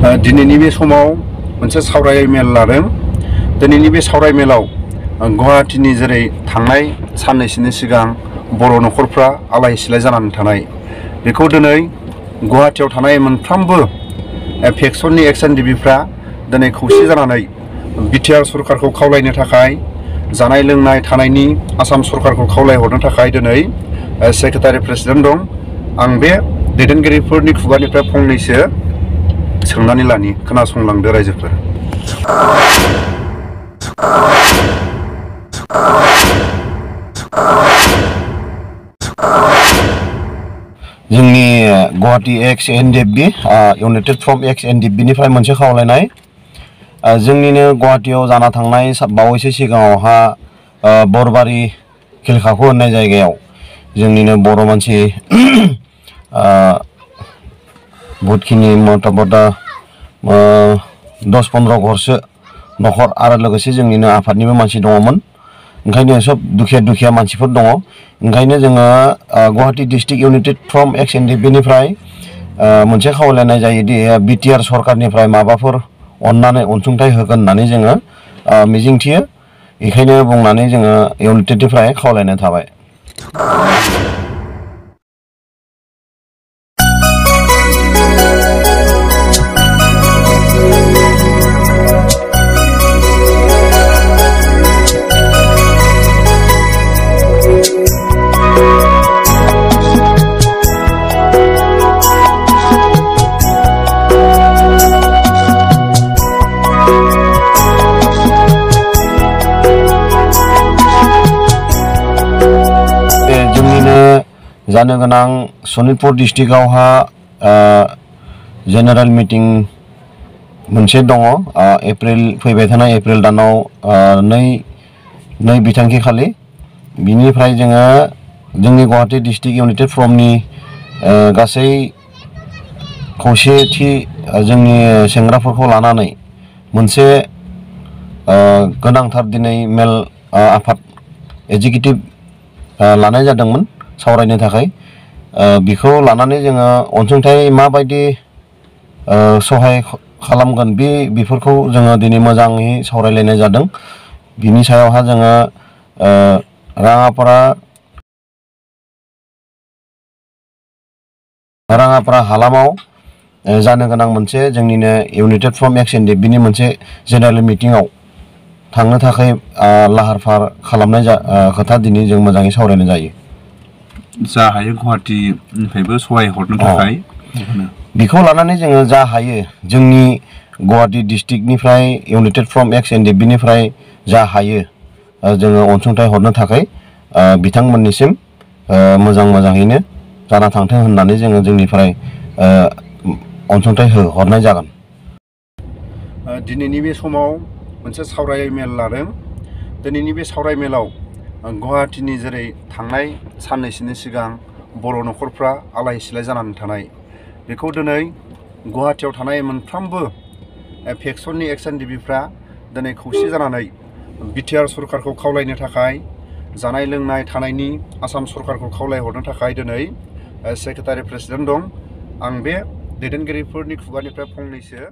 दिनैनि बे समाव मोनसे सावरायमेल लादों। दिनैनि बे सावरायमेलाव गुवाहाटीनि जेरै थांनाय साननैसोनि सिगां बर' न'खरफ्रा आलाय सिलाय जानानै थानाय बेखौ दिनै गुवाहाटीयाव थानाय मोनफ्रोमबो फेक्सननि एक्स एनडिबिफ्रा दिनै खौसे जानानै बिटिआर सरकारखौ खावलायनो थाखाय जानाय लोंनाय थानायनि आसाम सरकारखौ खावलायहरनो थाखाय दिनै सेक्रेटारि प्रेसिडेन्ट दं। आं बे दैदेनगिरिफोरनि खुगानिफ्राय फंनैसो सोंनानै लानि खोनासंलांदो रायजोफोर। जोंनि गुवाहाटी एक्स एनडिएफबि इउनाइटेड फ्रम एक्स एनडिएफबिनिफ्राय मोनसे खावलायनाय जोंनिनो गुवाहाटीयाव जाना थांनाय बावैसो सिगाङावहा बरबारि खिलखाखु होननाय जायगायाव जोंनिनो बर' मानसि बहुतखिनि मथा 10-15 घरसो न'खर आरो लोगोसे जोंनिनो आफादनिबो मानसि दङमोन। ओंखायनो सब दुखिया मानसिफोर दङ। ओंखायनो जोङो गुवाहाटी डिस्ट्रिक्ट इउनाइटेड फ्रम एक्स एनडिएफबिनिफ्राय मोनसे खावलायनाय जायोदि बिटिआर सरकारनिफ्राय माबाफोर अननानै अनसुंथाइ होगोन होननानै जोङो मिजिंथियो। बेखायनो बुंनानै जोङो इउनाइटेडनिफ्राय खावलायनाय थाबाय। जानो गोनां सनितपुर डिस्ट्रिक्टआवहा जेनेरेल मिटिं मोनसे दङ फैबाय थानाय एप्रिल दानाव नै बिथांखि खालि। बिनिफ्राय जोङो जोंनि गुवाहाटी डिस्ट्रिक्ट इउनाइटेड फ्रमनि गासै खौसेथि जोंनि सेंग्राफोरखौ लानानै मोनसे गोनांथार दिनै मेल आफाद एजिकिउटिभ लानाय जादोंमोन सावरायनो थाखाय। बिखौ लानानै जोङो अनसुंथाइ माबायदि सहाय खालामगोन बेफोरखौ जोङो दिनै मोजाङै सावरायलायनाय जादों। बिनि सायावहा जोङो राङापारा हालामाव जानो गोनां मोनसे जोंनिनो इउनाइटेड फ्रम एक्स एनडिएफबिनि मोनसे जेनेरेल मिटिंआव थांनो थाखाय लाहार फाहार खालामनाय खोथा दिनै जों मोजाङै सावरायनाय जायो। जा हायो गुवाहाटीनिफ्रायबो सहाय हरनो थाखाय बिखौ लानानै जोङो जा हायो जोंनि गुवाहाटी डिस्ट्रिक्टनिफ्राय इउनाइटेड फ्रम एक्स एनडिएफबिनिफ्राय जा हायो जोङो अनसुंथाइ हरनो थाखाय बिथांमोननिसिम मोजाङैनो जाना थांथों होननानै जोङो जोंनिफ्राय अनसुंथाइ हरनाय जागोन। दिनैनि बे समाव मोनसे सावरायमेल लादों। दिनैनि बे सावरायमेलाव गुवाहाटीनि जेरै थांनाय साननैसोनि सिगां बर' न'खरफ्रा आलाय सिलाय जानानै थानाय बेखौ दिनै गुवाहाटीयाव थानाय मोनफ्रोमबो फेक्सननि एक्स एनडिबिफ्रा दिनै खौसे जानानै बिटिआर सरकारखौ खावलायनो थाखाय जानाय लोंनाय थानायनि आसाम सरकारखौ खावलायहरनो थाखाय दिनै सेक्रेटारि प्रेसिडेन्ट दं। आं बे दैदेनगिरिफोरनि खुगानिफ्राय फंनैसो